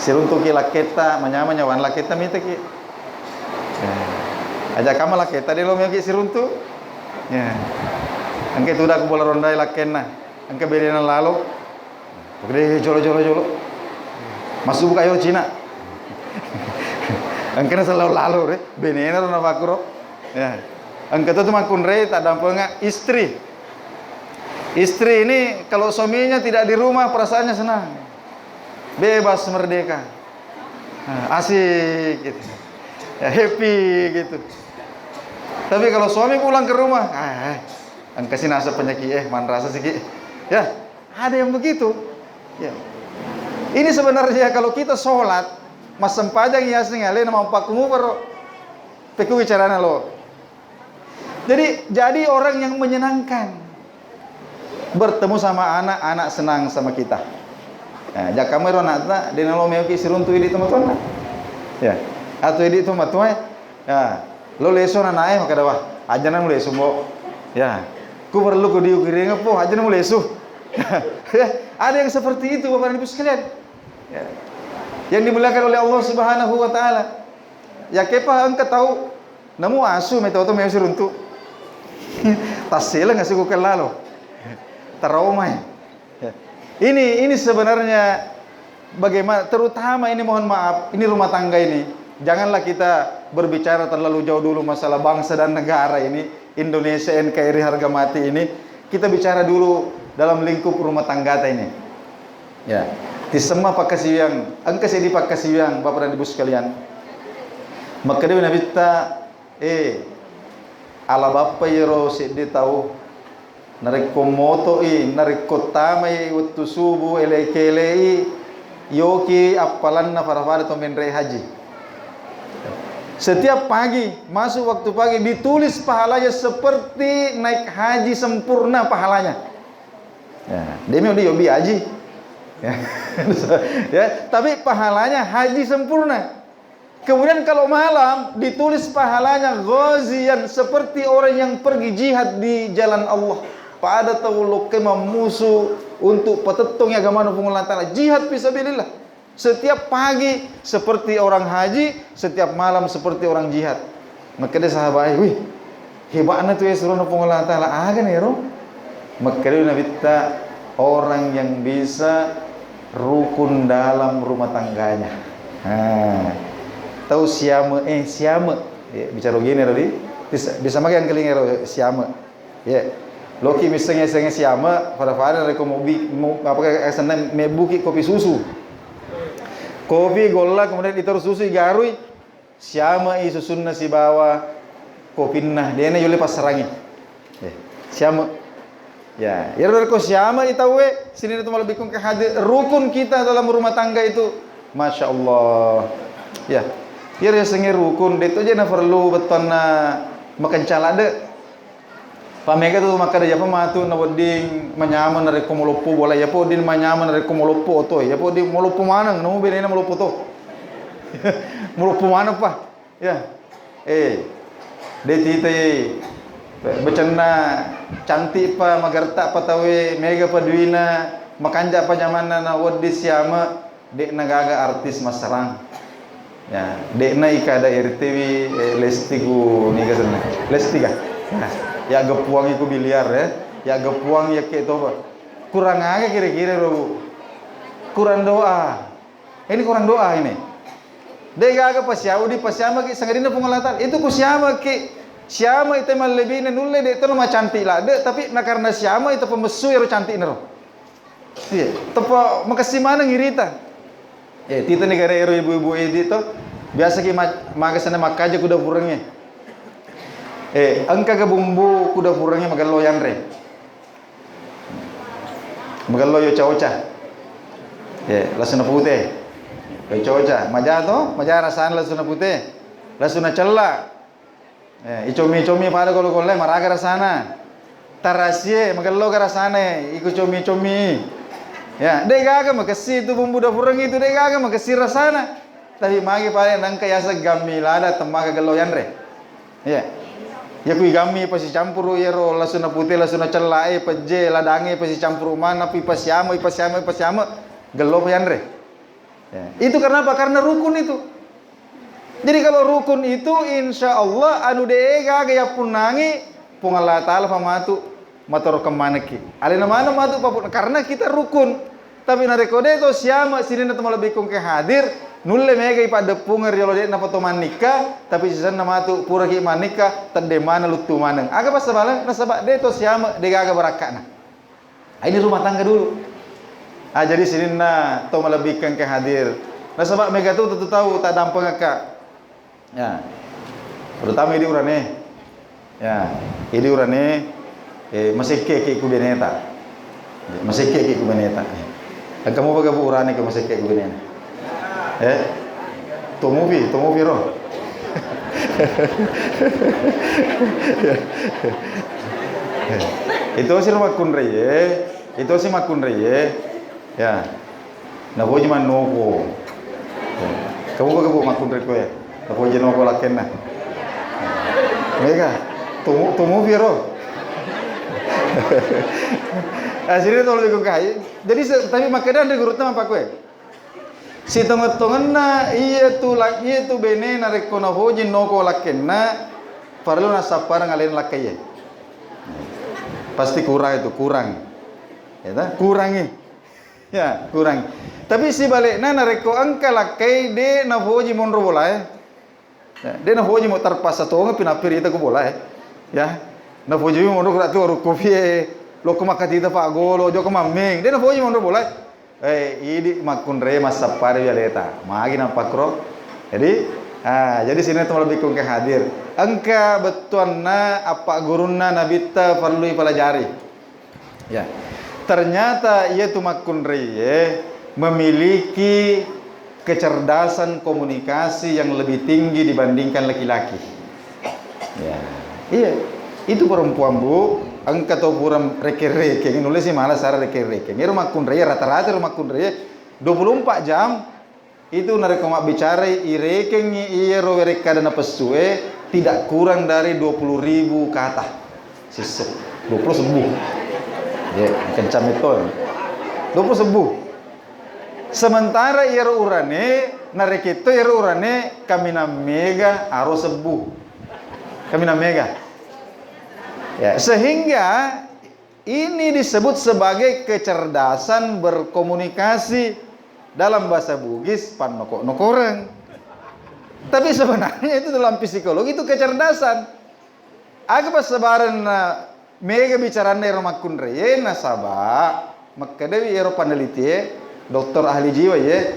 Siruntuki lakketta, manyameng nyawana lakketta mitaki. Ya. Aja kama lakketta de lo mioki siruntu. Ya. Engka itu udah aku bola rondai lakkenna. Engka berena lalo. Pokoknya jolo, jolo, jolo. Masuk buka yo Cina. Engkana selalu lalo re, benena ro napakkuro. Ya. Engka tu makkunrai tak dampenga istri. Istri ini kalau suaminya tidak di rumah perasaannya senang. Bebas merdeka. Nah, asik gitu. Ya, happy gitu. Tapi kalau suami pulang ke rumah, ah, eh, engka si nasab penyakit eh, manrasa sikit. Ya, ada yang begitu. Ya. Ini sebenarnya kalau kita sholat, massempajang yaseng alena mampakkumuparo. Pekku bicarana lo. Jadi, jadi orang yang menyenangkan. Bertemu sama anak, anak senang sama kita. Nah, jakkamero anakta, de nalo meoki siruntu idi tomatoanna. Ya. Atau idi tomatoa, ya. Lo lesu anak-anak e, maka dawa. Aja nang lesu, Mbok. Ya. Ku perlu ku diukiring po, aja nang lesu. Ya, ada yang seperti itu, Bapak dan Ibu sekalian. Ya. Yang dimuliakan oleh Allah Subhanahu wa taala. Ya kepa engka tau namu asu metau to meo siruntu. Tasseleng asu ku kellalo. Trauma ya. Ya. Ini ini sebenarnya bagaimana, terutama ini, mohon maaf, ini rumah tangga ini. Janganlah kita berbicara terlalu jauh dulu masalah bangsa dan negara ini, Indonesia, N K R I harga mati ini. Kita bicara dulu dalam lingkup rumah tangga ini. Ya. Tisemma pakkasiwiang, engka seddi pakkasiwiang, Bapak dan Ibu sekalian. Makkedai Nabitta, eh, ala bappa iyaro seddi tau, narekko moto'i, narekko tamai wettu subuh, ele-, kele'i, yoki appalanna fara-fara to menre haji. Setiap pagi, masuk waktu pagi, ditulis pahalanya seperti naik haji sempurna pahalanya. Ya, demi udah yobi haji. Ya. Ya, tapi pahalanya haji sempurna. Kemudian kalau malam ditulis pahalanya ghazian, seperti orang yang pergi jihad di jalan Allah. Pada tau lokke mammusu untuk patettongi agamana Puang Allah Ta'ala. Jihad fisabilillah. Setiap pagi seperti orang haji, setiap malam seperti orang jihad. Makkeda sahabat, "Wih, hebatna tu esurona Puang Allah Ta'ala, aga nero?" Makkeda Nabitta, orang yang bisa rukun dalam rumah tangganya. Ha. Tau siame, eh, siame. Ya, bicara gini tadi, bisa, bisa makai yang keling ero siame. Ya. Loki misseng-seng siame, pada-pada rekko mobi, mo-, apa, asenna mebbuki kopi susu. Kopi golla, kemudian ditaruh susu, igarui. Siame i susunna sibawa kopinna, dena yole passarangi. Ya. Siame. Ya, iyaro rekko siame i tauwe, sininna tu malebbikkung ke hadir, rukun kita dalam rumah tangga itu. Masya Allah. Ya. Iyaro yasengnge rukun, de to je na perlu bettuanna makencala de. Pamega tu makkeda, iyapa matu na wedding manyameng narekko maloppo bola, iyapa wedding manyameng narekko maloppo oto, iyapa wedding maloppo maneng, namu benena maloppo to. Maloppo maneng pa. Ya. Eh, de tita ye. Becenna cantik pa, magerta pa tauwe, mega pa duina, makanja pa nyamanna na wedding siame. De'na gaga artis massarang. Ya, de'na ikada R T W, eh, Lesti ku niga senna. Lesti kah? Ya, ya geppuangi ku biliar ya. Ya geppuang yakke toba. Kurang aga kira-kira ro, Bu? Kurang doa. Ini kurang doa ini. De gaga pasiau di pasiamaki sangadinna Puang Allah Ta'ala. Itu ku siamaki. Siama ita mallebine nulle de to macantik ladde, tapi na karena siama ita pemessu ero cantik nero. Iya, teppa makessing maneng irita. Eh, titani gare ero ibu-ibu idi to. Biasa ki ma-, maga senna makkaja ku dapurengnge. Eh, engka ga bumbu ku dapurengnge magello yanre. Magello yo oca-oca. Eh, lasuna pute. Yo oca-oca. Maja to, maja rasana lasuna pute. Lasuna cella. Eh, icomi-comi pada golo-golo, maraga rasana. Tarasie, magello ga rasana, iko comi-comi. Ya, de gaga makessi tu bumbu dapureng itu, de gaga makessi rasana. Tapi magi pale nangka yaseng gammi lada temmaga gello yanre. Ya. Ya kui gammi pasicampuru yero lasuna pute, lasuna cellae, pejje, ladange pasicampuru mana, pi pasiamo, ipasiamo, ipasiamo, gello pa yanre. Ya. Itu karena apa? Karena rukun itu. Jadi kalau rukun itu, insya Allah, anu de gaga yappunnangi, Puang Allah Ta'ala famatu matorokeng manekki. Alena maneng matu papu-, karena kita rukun. Tapi narekko de to siama sininna to malebbikkung ke hadir, nulle mega ipaddeppungeng riolo de napa to mannikka, tapi sisenna matu puraki mannikka, tedde maneng luttu maneng. Aga passabalang? Nasaba de to siama, de gaga barakka'na. Ah, ini rumah tangga dulu. Ah, jadi sininna to malebbikkeng ke hadir. Nasaba mega tu tetu tau taddampengekka. Ya. Terutama idi urane. Ya, idi urane, eh, masekke ki ku beneta. Masekke ki ku beneta. Engka mupa gabu urane ke masekke gubinena? Eh? To mupi, to mupi ro. Itu si ro makkunrai, eh. Itu si makkunrai, eh. Ya. Napoji mannoko. Kamu kok bu makkunrai koe. Napoji noko lakkenna. Mega. Tumu tumu piro? Asli to lebih kai. Jadi se- tapi makkeda dari guru teman pak koe. Si tonget-tongenna iya tu lak iya tu bene narekko napoji noko lakkenna perlu nasapparang alena lakkaiye. Pasti kurang itu, kurang. Ya ta? Kurangi. Ya, kurang. Tapi sibalikna narekko engka lakkai de nafoji monro bolae. Ya, de nafoji mo terpaksa tongeng pinappirita ku bolae. Ya. Nafoji monro ku ratu warung kopi e, lokko makkatita Pak Golo, joko mammeng. De nafoji monro bolae. Eh, idi makkunrai massappari aleta. Magi napakkuro. Jadi, ah, jadi sini teman lebih ke hadir. Engka bettuanna apa gurunna nabitta perlu ipelajari. Ya. Ternyata iya tu makkunraie memiliki kecerdasan komunikasi yang lebih tinggi dibandingkan laki-laki. Ya. Iya. Itu perempuan, Bu, engka to pura rekeng-rekeng, nulle si mala sara rekeng-rekeng. Ero makkunraie rata-rata ero makkunraie dua puluh empat jam. Itu narekko mabbicarai, irekengngi iyaro werekkada napessue, tidak kurang dari dua puluh ribu kata. Sisseng, dua puluh sebbu. Ye, kencang metto. Dua puluh sebbu. Sementara iyaro urane, nareketto iyaro urane, kaminang mega aro sebbu. Kaminang mega. Ya, sehingga ini disebut sebagai kecerdasan berkomunikasi, dalam bahasa Bugis, pannoko-nokoreng. Tapi sebenarnya itu dalam psikologi itu kecerdasan. Aga passabarenna mega bicaranna ero makkunraie, nasaba makkedawi ero paneliti e, doktor ahli jiwa ye,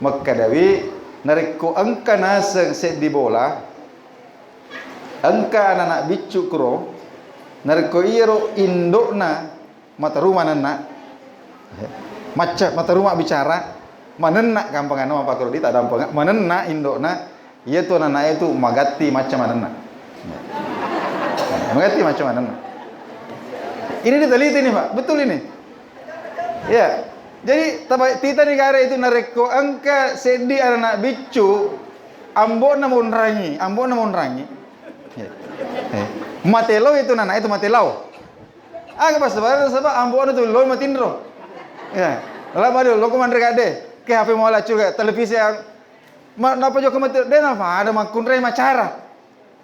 makkedawi narekko engka naseng seddi bola, engka anak-anak biccu kuro, narekko iyaro indo'na mataru manenna, macca mataru mabbicara, manenna kampanganna mappakkuro di tadampeng, manenna indo'na, iya tu anak-anak itu magatti macca manenna. Magatti macca manenna. Ini diteliti nih, Pak. Betul ini. Ya. Jadi, taba- tita negara itu narekko engka seddi anak-anak biccu, ambo'na monrangi, ambo'na monrangi. Ya. Eh. Matelao itu anak-anak itu matelao. Aga passabarenna, saba ambo'na tu loi matinro. Ya. Lama dia loko manre kadde. Ke H P mau laccu ke televisi yang ma- napa joko mati de na pada makkunrai macara.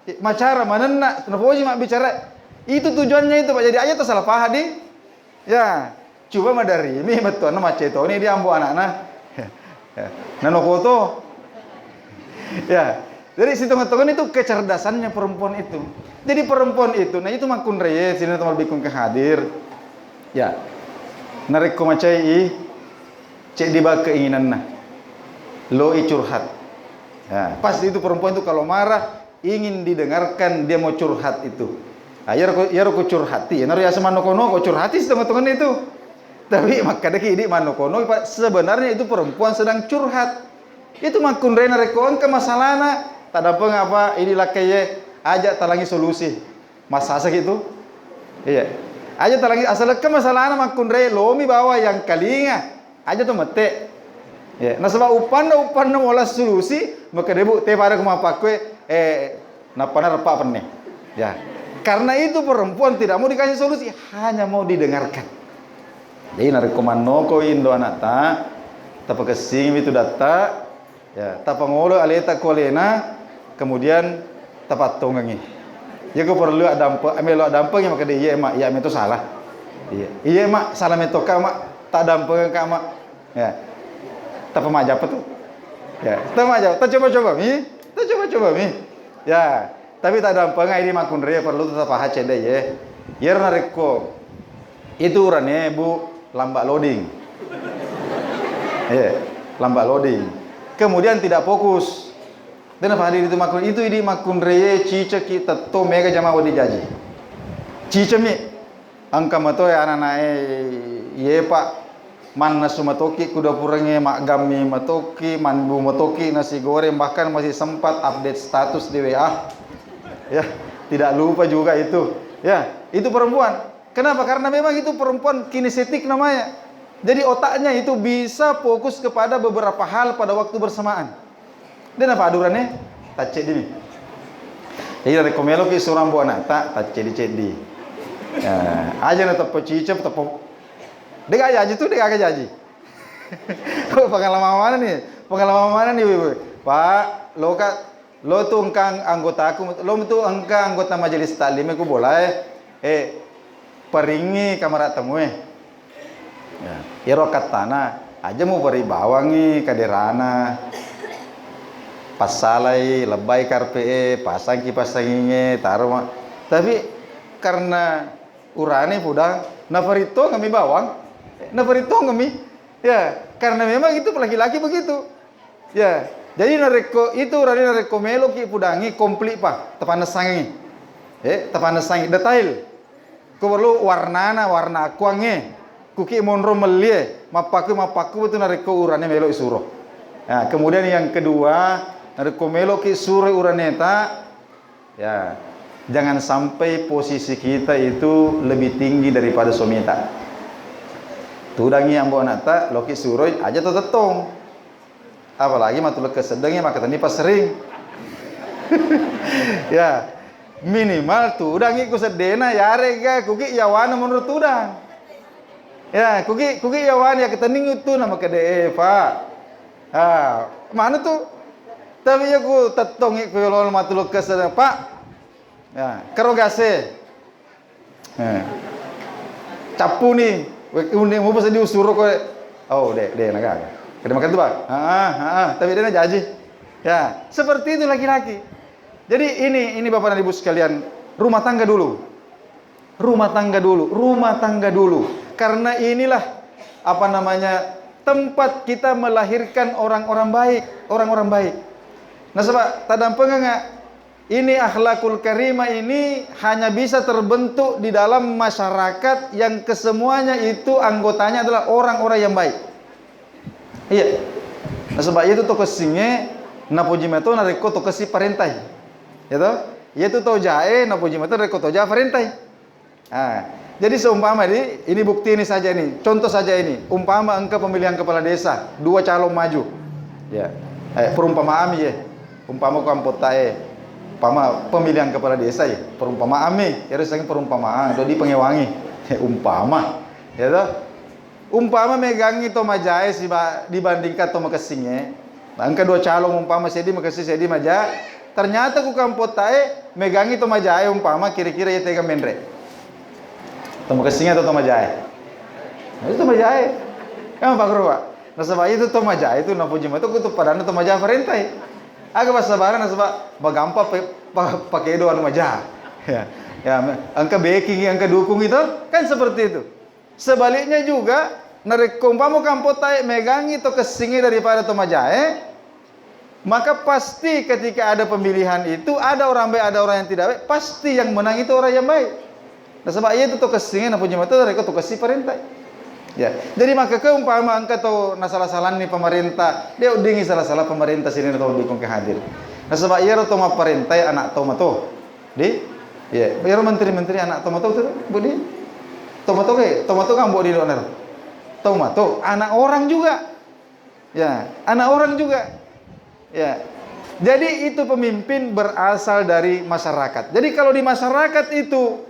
Eh, macara manenna napoji mabbicara. Itu tujuannya itu, Pak. Jadi aja tersalah paham di. Ya. Coba madarimi bettuanna macca toni di ambo anakna. Ya. Nano foto. Ya. Jadi sitonga-tonga itu kecerdasannya perempuan itu. Jadi perempuan itu, nah itu makkunraie sini teman bikun ke hadir. Ya. Narekko macai i, ceddi ba keinginanna. Lo i curhat. Ya, pasti itu perempuan itu kalau marah ingin didengarkan, dia mau curhat itu. Ah, iyaro ku, iyaro ku curhati, iyaro yaseng mannoko-noko, curhati sitonga-tonganna itu. Tapi makkadaki idi mannoko-noko, Pak, sebenarnya itu perempuan sedang curhat. Itu makkunrai narekko engka masalahna, tadampeng apa, idi lakkaiye, aja talangi solusi. Massasaki tu. Iya. Aja talangi, asal engka masalahna makkunrai, lomi bawa yang kalinga. Aja tu mette. Ya, nasaba uppanna, uppanna mola solusi, maka debu te pada ku mappakkue, eh, nappa nareppa penne. Ya. Karena itu perempuan tidak mau dikasih solusi, hanya mau didengarkan. Jadi narekko mannoko indo anakta, tapakessingi itu datta, ya, tapangolo aleta ku alena, kemudian tapattongengi. Iya ko perlu addampeng, melo addampengi maka de, iya, Mak, iya meto salah. Iya. Iya, Mak, salah meto ka, Mak, taddampengeng ka, Mak. Ya. Tapamajapa tu. Ya, tapamajapa. Tacoba-coba mi. Tacoba-coba mi. Ya, tapi taddampengeng idi makkunrai perlu tu tapaha cedde ye. Iyaro narekko itu urane, Bu, lamba loading. Iya, lamba loading. Kemudian tidak fokus. Dena fahadi itu makkun itu idi makkunrai ciceki tetto mega jama wedi jaji. Cicemi. Engka mato ya ananae, iye, Pak, Mannasu matoki ku dapurengnge, maggammi matoki, mandu matoki nasi goreng, bahkan masih sempat update status di W A. Ya, tidak lupa juga itu. Ya, itu perempuan. Kenapa? Karena memang itu perempuan kinestetik namanya. Jadi otaknya itu bisa fokus kepada beberapa hal pada waktu bersamaan. De' napaduranne, tacceddi mi. Jadi narekko meloki surang buana ta, tacceddi-ceddi. Ya, aja na teppo cicep, teppo. De' gaga jaji tu, de' gaga jaji. Pengalaman mana nih? Pengalaman mana nih, Ibu? Pak, lo ka, lo tu engka anggotaku, lo tu engka anggota majelis taklim ku bolae. Eh, paringi kamara temue. Ya, iyaro akkattana, aja muberi bawangngi kaderana, passalai, lebbai karpe'e, pasang kipas angingnge, taro ma-, tapi karena urane pudang, nafarittongemmi bawang, nafarittongemmi. Ya, karena memang itu laki-laki begitu. Ya, jadi narekko itu urane narekko meloki pudangi, komplit pa, tapannessangi. Eh, tapannessangi, detail. Ko perlu warnana, warna akuangnge. Kuki monro mellie, mappakku, mappakku betul narekko urane melo isuro. Nah, kemudian yang kedua, narekko meloki suro uraneta, ya, jangan sampai posisi kita itu lebih tinggi daripada suamita. Tudangi ambo anakta, loki suroi, aja to tettong. Apalagi matulekkeseddengngi makkatenni passering. Ya, minimal tudangngi ku seddena, yarega kuki yawana menurut tudang. Ya, kuki, kuki yawana yakkatenni uttu na makkeda, "Eh, Pak." Ah, manu tu. Tapi ya ku tettongngi ku yolo matulekkeseddeng, "Pak." Ya, karo gase. Eh. Cappuni, we-, unni mupa seddi usuro koe. Oh, de, de, naga. Kada makan tu, Pak? Ah, ah, ah, tapi de najaji. Ya, seperti itu laki-laki. Jadi ini, ini Bapak dan Ibu sekalian, rumah tangga dulu. Rumah tangga dulu, rumah tangga dulu. Karena inilah, apa namanya, tempat kita melahirkan orang-orang baik, orang-orang baik. Nasaba tadampenganga ini akhlakul karimah ini hanya bisa terbentuk di dalam masyarakat yang kesemuanya itu anggotanya adalah orang-orang yang baik. Iya. Nasaba iyatu to kessingnge napoji mato narekko to kessi parentai. Ya to? Iyatu to jae napoji mato narekko to ja parentai. Ah, jadi seumpama di, ini bukti ini saja ini, contoh saja ini. Umpama engka pemilihan kepala desa, dua calon maju. Ya. Eh, perumpamaan ye. Umpama ku ampotta e, umpama pemilihan kepala desa ye, perumpamaan mi. Ero seng perumpamaan, dodi pengewangi. Umpama. Ya toh? Umpama megangngi to majae siba-, dibandingkan to makessingnge. Nah, engka dua calon umpama seddi makessing seddi maja. Ternyata ku kampottae megangngi to majae umpama kira-kira iya tega menre. To makessingnge atau to majae? Nah, itu to majae. Kan Pak Guru, Pak. Nasaba itu to majae itu napuji mato ku tu padanna to majae parentai. Aga passabarang nasaba magampa pe-, pa-, pakedo anu maja. Ya. Ya, me-, engka backing, engka dukung itu kan seperti itu. Sebaliknya juga, narekko umpama kampottae megangngi to kessingnge daripada to majae, maka pasti ketika ada pemilihan itu, ada orang baik, ada orang yang tidak baik, pasti yang menang itu orang yang baik. Nasaba iya itu to kessingnge napuji mato narekko to kessi parentai. Ya. Jadi maka ke umpama engka to nasala-salanni pemerintah, de weddingngi sala-sala pemerintah sini to dukung ke hadir. Nasaba iyaro to mapparentai anak to mato. Di? Iya, iyaro menteri-menteri anak to mato tu, Budi. To mato ke, to mato kan Budi do nero. To mato anak orang juga. Ya, anak orang juga. Ya. Jadi itu pemimpin berasal dari masyarakat. Jadi kalau di masyarakat itu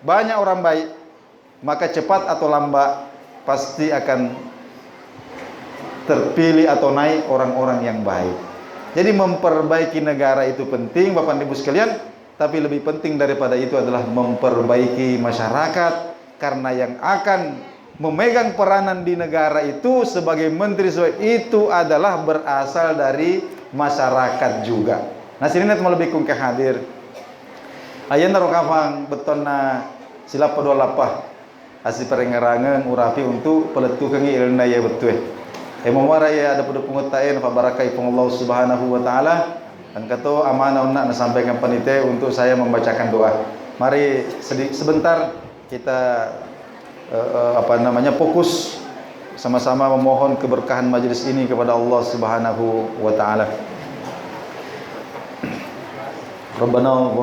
banyak orang baik, maka cepat atau lambat pasti akan terpilih atau naik orang-orang yang baik. Jadi memperbaiki negara itu penting, Bapak Ibu sekalian, tapi lebih penting daripada itu adalah memperbaiki masyarakat, karena yang akan memegang peranan di negara itu sebagai menteri, sebagai itu adalah berasal dari masyarakat juga. Nah, sini nanti lebih ke hadir. Ayenna ro kafang bettonna silappa dua lappa. Assiparengngerangeng urapi untuk pelettukengngi ilalenna iye wettue. E, muara iye ada pada punguttae, napabarakai Puang Allah Subhanahu wa Ta'ala. Engka to amanah onna nasampaikan panitia untuk saya membacakan doa. Mari sedi-, sebentar kita, eh, eh, apa namanya, fokus Sama-sama memohon keberkahan majelis ini kepada Allah Subhanahu wa taala. Rabbana